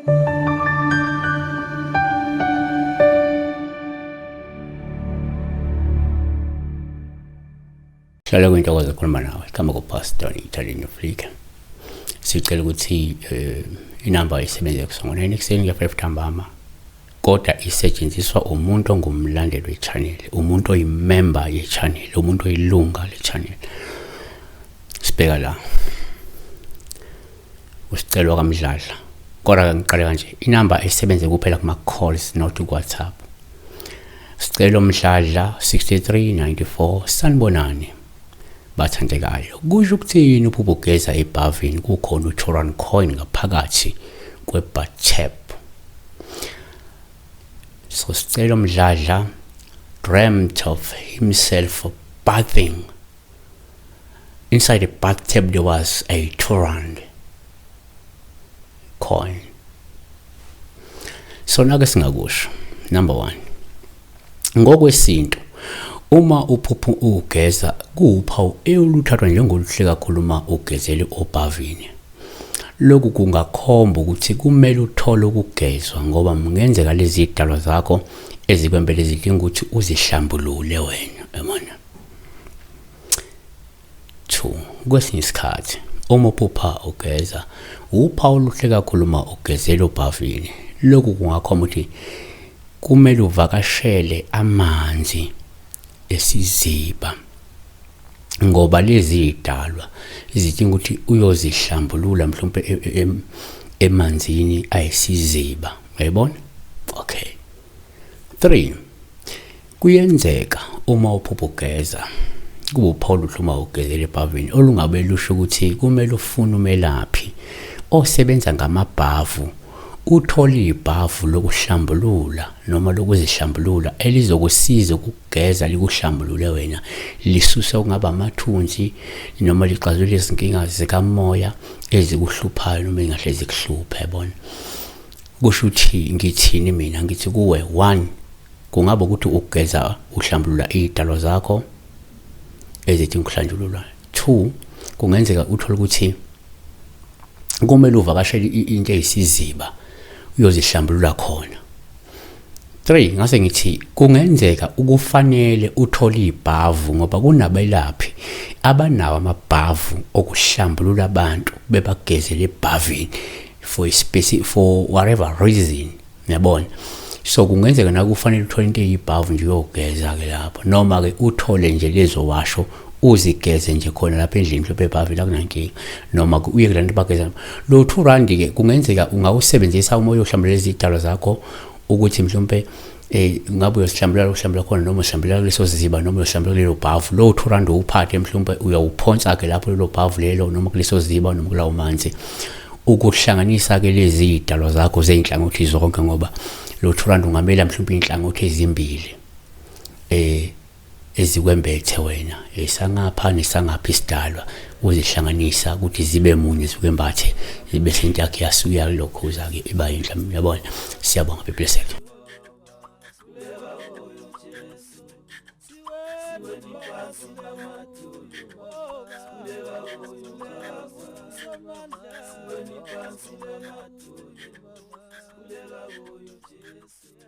Hlala kwintokozo khuluma nawe igama kuPastor Italian Africa. Sicela ukuthi inamba isebenze kusongoneni ekuseni nge-5 ntambama kodwa isetshenziswa umuntu ongumlandeli we-channel, umuntu oyimember ye-channel, umuntu oyilunga le-channel. Sibheka la uSicelwa kaMdladla, kodwa ke ngiqale kanje, inamba isebenze kuphela kuma-calls not ku-WhatsApp. Sicelo Mdladla 6394, sanibonani bathandekayo. Kusho ukuthini uphupho ugeza ebhavini kukhona u-2 rand coin ngaphakathi kwe-bathtub? So Sicelo Mdladla dreamt of himself bathing. Inside the bathtub there was a 2 rand coin. So nake singakusho, number 1, ngokwesintu uma uphuphu ugeza kuwuphawu oluthathwa njengoluhle kakhulu uma ugezele obhavini. Lokhu kungakhomba ukuthi kumele uthole ukugezwa ngoba kungenzeka lezi zidalwa zakho ezikwembele zidinga ukuthi uzihlambulule wena, yabona. 2, kwesinye isikhathi uma uphupha ugeza uphawu oluhle kakhulu uma ugezela obhavini. Lokhu kungakhomba ukuthi kumele uvakashele amanzi esiziba ngoba lezi zidalwa zidinga ukuthi uyozihlambulula mhlawumbe emanzini ayisiziba, uyayibona. Okay. 3, kuyenzeka uma uphupha ugeza kuba uphawu oluhle uma ugezela ebhavini olungabe lusho ukuthi kumele ufune umelaphi osebenza ngamabhavu, uthole ibhavu lokuhlambulula noma lokuzihlambulula elizokusiza ukugeza likuhlambulule wena, lisuse okungaba amathunzi noma lixazulule izinkinga zikamoya ezikuhluphayo noma engahle zikuhluphe, yabona. Kusho ukuthi ngithini mina? Ngithi kuwe, 1, kungaba ukuthi ugeza uhlambulula izidalwa zakho ezidinga ukuhlanjululwa. 2, kungenzeka uthole ukuthi kumele uvakashele into eyisiziba uyozihlambulula khona. 3, ngase ngithi kungenzeka ukufanele uthole ibhavu ngoba kunabelaphi abanawo amabhavu okuhlambulula abantu bebagezele ebhavini for a specific, for whatever reason, yabona. So kungenzeka na kufanele uthole into eyibhavu nje uyogeza ke lapho, noma ke uthole nje lezo washo uzigeze nje khona lapha endlini mhlawumbe ebhavini, akunankinga, noma uye kulanto bageza lo 2 rand ke. Kungenzeka ungawusebenzisa uma uyohlambulula izidalwa zakho ukuthi mhlawumbe ngabe uyosihlambulula uhlambulula khona noma uhlambulula kuleso siziba noma uyohlambulula kulelo bhavu, lo 2 rand uwuphathe mhlawumbe uyawuphonsa ke lapho lelo bhavu lelo noma kuleso siziba noma kulawo manzi, ukuhlanganisa ke lezi zidalwa zakho zeyinhlangothi zonke, ngoba lo 2 rand ungamela mhlawumbe inhlangothi ezimbili ezikwembethe wena, esangapha nesangapha isidalwa, uzihlanganisa ukuthi zibe munye zikwembathe, bese into yakhe yasuka lokhuza ke iba yinhle, uyabona. Siyabonga, be blessed. Sikhuleka kuyo Jesu.